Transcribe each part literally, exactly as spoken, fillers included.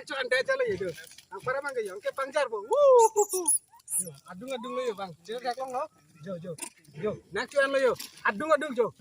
Cho ante chalo ye jo. Ang para mang ke yo, ke pangjar bo. Woo! Yo, adung adung lo yo bang. Chelo thak long lo. Jo jo. Jo, nang cho an lo yo. Adung adung jo.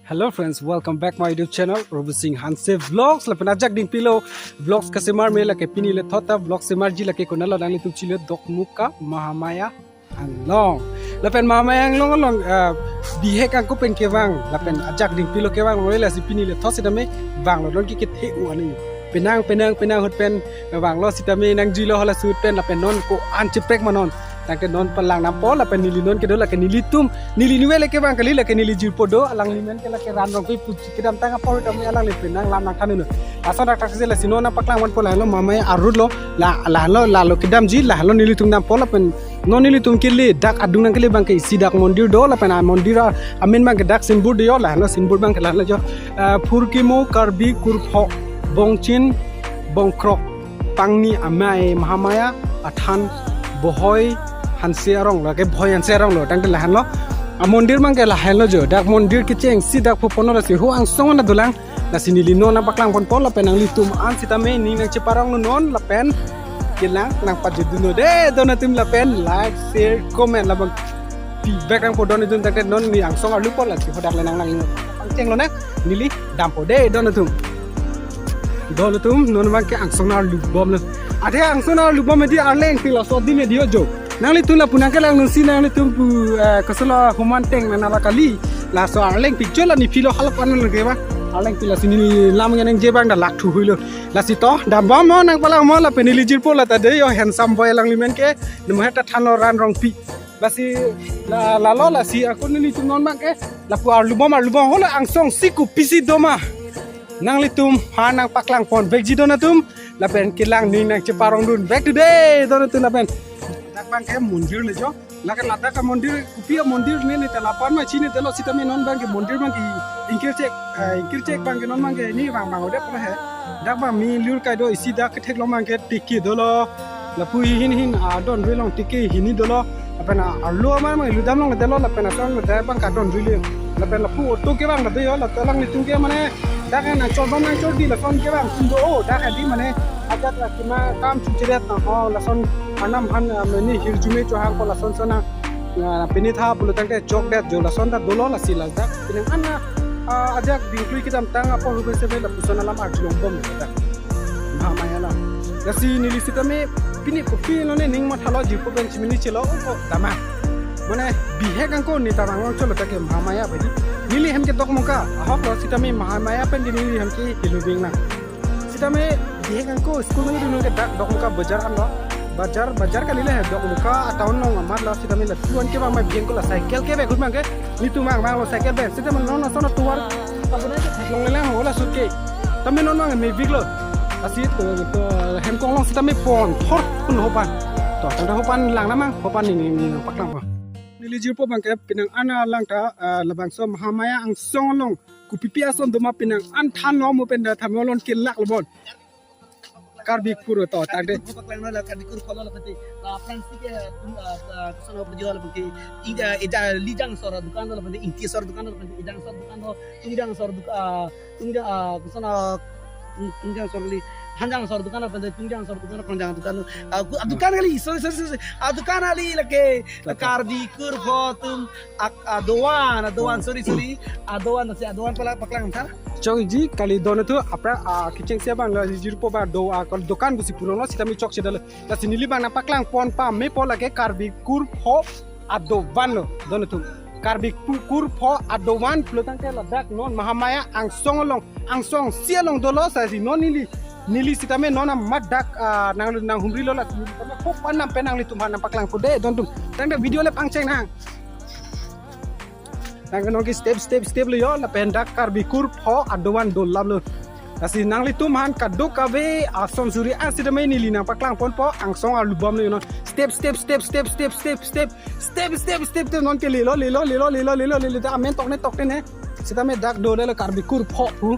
Hello friends, welcome back my YouTube channel Robi Singh Hanse Vlogs. Lapen ajak dingpilo vlogs kasemar me lake pini le thot ta vlog semarji lake konat lo nanglitum chilo Dokmoka Mahamaya Anglong. Lapen Mahamaya Anglong along, ah, bihek angko pen kevang lapen ajak dingpilo kevang lo lasi pini le thot sitame vanglo don ke kethe u ani. Penang penang penang ahut pen vanglo sitame nangjuilo hala ahut pen lapen non ko-an cheprek ma non. Tangte non palang nampo lapen neli non kedo lake nelitum, neli nuwe le kevang kali lake neli jirpo do, alangli men ke lake Ran Rongpi pu kedamtang apor tame alangli penang lam nangthan un. Lason dak tak se lasi non nangpaklang ponpo, lahelo Mahamaya arut lo, la, lahelo, lalo kedamji, lahelo nelitum dampo lapen non nelitum kele dak adung nangkele abang ke isi dak mondir do lapen amondir a, amen abang ke dak sinbur do yo, lahelo sinbur abang ke lahelo jo, ah, Phurkimo Karbi Kurpho Bongchin Bongkrok Pangni Amei Mahamaya Athan Bohoi Hanse Arong lo, ke Bohoi Hanse Arong lo, tangte lahenlo. Amondir abang ke lahenlo jo, dak mondir kechengsi dak phu ponlo lasi ho angsong ana dolang. Lasi neli non nangpaklang ponpo lapen nanglitum an sitame ning nangcheparong non lapen kelang nangpajudunnon de don atum lapen like, share, comment labang pi bek nangpo don atum, tangte non neli angsong arlupo lasi hadak le nang nang pangcheng lo na neli dampo de don atum. Don atum non abang ke angsong arlubom lo. Ade angsong arlubom di arleng pilo so di me di jo. Nanglitum lapu nangkelang nunsi nanglitum pu, eh, kosolo human teng na nala kali. Laso arleng pik jo la nephi lo halap an lo ke ba. Arleng pik lasi neli lam ngeneng je abang dak lak thu hui lo. Lasi to dambom mo nangpalang mo lapen neli jirpo la ta de yo handsome boy alangli men ke. Nemu heta thanlo Ran Rongpi. Lasi la, lalo lasi ako nelitum non abang ke lapu arlubom arlubom holo angsong si kopisi doma. Nanglitum ha nangpaklang pon vekji don atum lapen kelang ning nangcheparong dun vek today don atum lapen. Dak abang ke mondir le jo. Lake ladak ke mondir, kopi amondir ne ne ta lapan ma chini telo sitame non abang ke mondir abang ke ingkir chek, eh, ingkir chek abang ke non abang ke ni abang abang ode pula he. Dak abang me lur kai do isi dak kethek long abang ke tiki dolo. Lapu hin hin adon rui long tiki hini dolo. Lapen arlo amar abang ludam long dolo lapen ason lo dak abang kadon rui le. Lapen lapu auto ke abang do yo, lapen alanglitum ke mane dak nangchor abang nangchor di lason ke abang tum do o dak adi mane ajat la kima kam chuchiret na ho lason anam han, ah, meni hirjume chohang ko lason sona, ah, pini tha pulo tangte chok det jo lason ta dolo lasi la dak pini ana, ah, ajak dingklui kedamtang apor hube sebe lapuson alam arjulong bom dak. Mahamaya la. Lasi neli sitame pini kopi lo ne ning mathalo jirpo pen chimini chelo ko dama. Mane bihek angko neta bang cholo ta ke Mahamaya badi. Neli hem ke Dokmoka ahok lo sitame Mahamaya pen di neli hem ke hilubing na. Sitame bihek angko school nang dun ke dak Dokmoka bajar an lo. Bajar, bajar kali le Dokmoka a town long amat lo sitame la tuan ke abang ma bihek ko la cycle ke be khut mang ke. Nitu mang mang lo cycle be. Sitame non non sono tuar. Abone ke theklong le lang ho la sut ke. Tame non mang me big lo. Asi to, to hem konglong sitame pon thor pun hopan. To tangte hopan lang na mang, hopan ni ni ni paklang pa. Neli jirpo abang ke penang ana lang ta, ah, labangso Mahamaya angsong along kopipi ason doma penang an thanlo mo pen da thamolon kelak lo bon. Karbi Kur to tangte. Karbi Kur paklang lo la Karbi Kur pho lo la pati. La aphrang si ke, ah, ah, koson ho pajol la pati. Ida, ida lijang sor dukan lo la pati. Ingti sor dukan lo la pati. Ijang sor dukan lo, tungjang sor dukan, ah, tungjang, ah, koson, ah, tungjang sor li. Hanjang sor dukan lo la pati. Tungjang sor dukan lo, pangjang dukan lo. Ah, ku-, ah, dukan kali. Sorry, sorry, sorry. Ah, dukan kali lake. Karbi Kur pho atum ak-, adovan, adovan, sorry, sorry. Adovan, si adovan pala paklang tha. Chokji kali don atum apra, ah, kechengsi abang la jirpo abang do, ah, kal dukan pusi pulo lo sitame chokche dalo. Lasi neli abang nangpaklang pon pamepo lake Karbi Kur pho adovan lo don atum. Karbi Kur, Kur pho adovan pulo tangte ladak non Mahamaya angsong along, angsong si along dolo lasi non neli, neli sitame non amat dak, ah, nang, nanghumri lo lasi neli tame hopan nam pen nanglitum ha nangpaklang ko de don atum. Tangte video le pangcheng nang. Tangte non ke step step step le yo lapen dak Karbi Kur pho adovan dolam lo. Lasi nanglitum han kadokave ason suri an sitame neli nangpaklang ponpo angsong arlubom lo non. Step step step step step step step step step step te non ke lelo lelo lelo lelo lelo lelo te amen tokne tokte ne. Sitame dak do le Karbi Kur pho pu.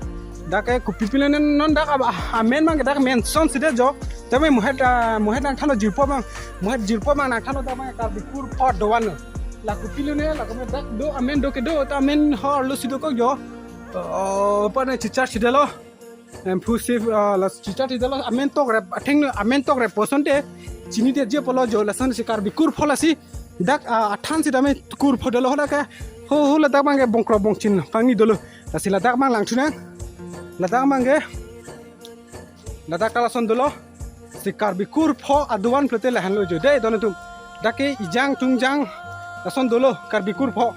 Dak ke kopipi le ne non dak ab-, amen mang dak mention si de jo. Tame muhet, ah, muhet nangthanlo jirpo mang. Muhet jirpo mang nangthanlo dak mang Karbi Kur pho dovan lo. La kopi lo ne, la kame dak do, amen do ke do, ta amen hor lo si dokok jo. Oh, pa ne chichar si de lo. Em, phu si, ah, la chichar ti dolo, amen tok rep, atheng amen tok rep poson te, chini te je polo jo, lason si Karbi kurpho lasi, dak, ah, athan sitame kurpho dolo, hoda ke, ho, ho, ladak abang ke bongkrok bongchin pangni dolo, lasi ladak abang langthu nang, ladak abang ke, ladak ta lason dolo, si Karbi kurpho aduan pulote lahenlo jo, dei don atum, dak ke ijang tungjang, lason dolo, Karbi kurpho,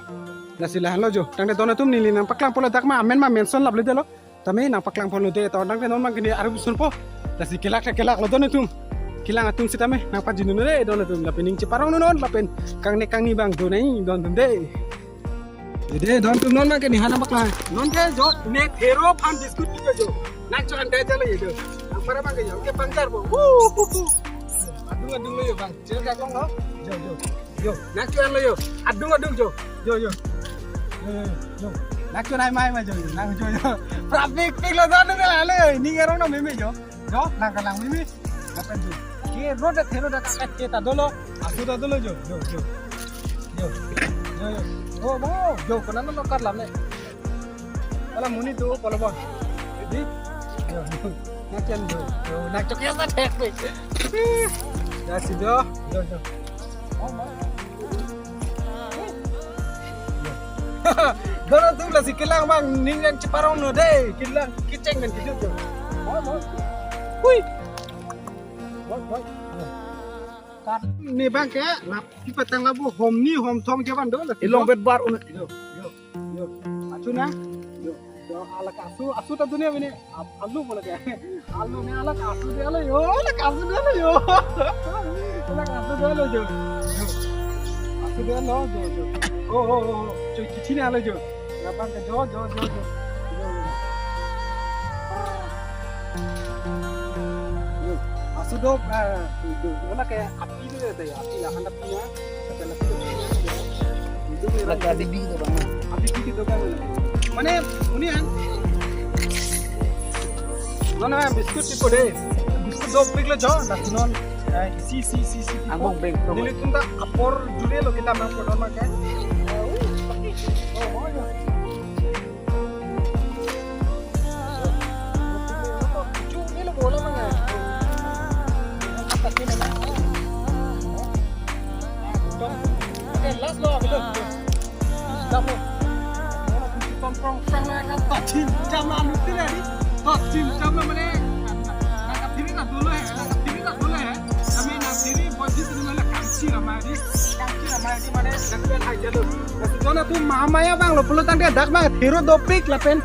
lasi lahenlo jo, tangte don atum neli nangpaklangpo ladak ma, amen ma mention laple dolo. Tame nangpaklangponlo dei, to nangke non abang ke ne aru busun po. Lasi kelak ta kelaklo don atum. Kelang atum sitame nangpajinun dei don atum. Lapen ning cheparong non, lapen kangnek kangni abang do nai don atum dei. Dei don atum non abang ke ne hana paklang. Non ke jo ne thero aphan biscuit ke jo. Nangcho-an dei jalo ye jo. Nangpara abang ke jo. Ke pangjar po. Hu, hu, hu. Adung adung lo ye abang. Chel ka kong lo. Jo jo. Jo, nangcho-anlo jo. Adung adung jo. Jo jo. Jo jo jo. Nangcho-an mai mai jo. Nang jo jo. Prapik pik lo don atum ke lale. Ning arong na meme jo. Jo, nang kalang meme. Lapen jo. Ke road de thero de ka ke ta dolo. Asu ta dolo jo. Jo jo. Jo. Jo jo. Oh, bo. Jo, konat lo kar lam ne. Ala monit do polo bon. Di. Jo. Nangcho-an jo. Jo, nangcho-an ke sa thek pe. Ya si jo. Jo jo. Don atum lasi kelang abang ning nangcheparong non dei, kelang kecheng kan kejut jo. Moi moi. Hui. Moi moi. Kat ne abang ke lap kepatang lapu hom ni hom thom ke abang do lasi. Ilong bet bar un. Jo jo jo. Achu na. Jo jo, ala ke asu, asu ta dunia ini. Ap-, alu bola ke. Alu ne ala ke asu dolo yo, ala ke asu dolo yo. Ala ke asu dolo jo. Jo. Asu dolo jo jo. Oh oh oh. Oh. Choi kithi ne ala jo. Ya abang ke jo jo jo jo. Jo, jo. Jo. Asu do, ah, jo. Ala ke api do ya, api ya, handap punya. Lake abibi kedo abang. Abibi kedo abang. Mane, uni an. Non non biscuit tipo dei. Biscuit dopik lo jo, dak non. Eh, isi, isi, isi, isi. Angbong beng. Nelitum ta apor jurelo kita nangpor abang ke. Oh, oh, ya. Chu ni lo bola manga. Atas ni manga. Okay, last lo, betul. Dam lo. Tong tong tong na ka tachin jam la anu tile ni. Tachin jam la mane. Nangkaphiri na dolo he, nangkaphiri na dolo he. Kami nangkaphiri bojis ni mane kamchi ramai di. Kamchi ramai di mane. Nangkaphiri hai jalo. Don atum mahamaya abang lo pulo tangte dak abang thero dopik lapen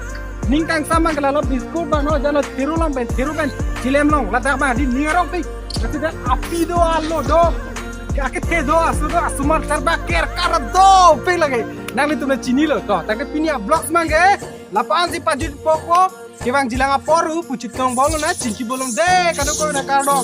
ning kangsam abang ke lalo biscuit abang no jalo thero long pen thero pen chilem long ladak abang di ning arong pik. Lasi dak api do alo do. Akethe do asu do asomar charba ker kar dopik lake. Nanglitum na chinilo to. Tangte pini a-vlogs abang ke lapu-an si pajutpo ko. Kevangji lang apor pu chit kong bolo na chingki bolong dei kadokave na kardom.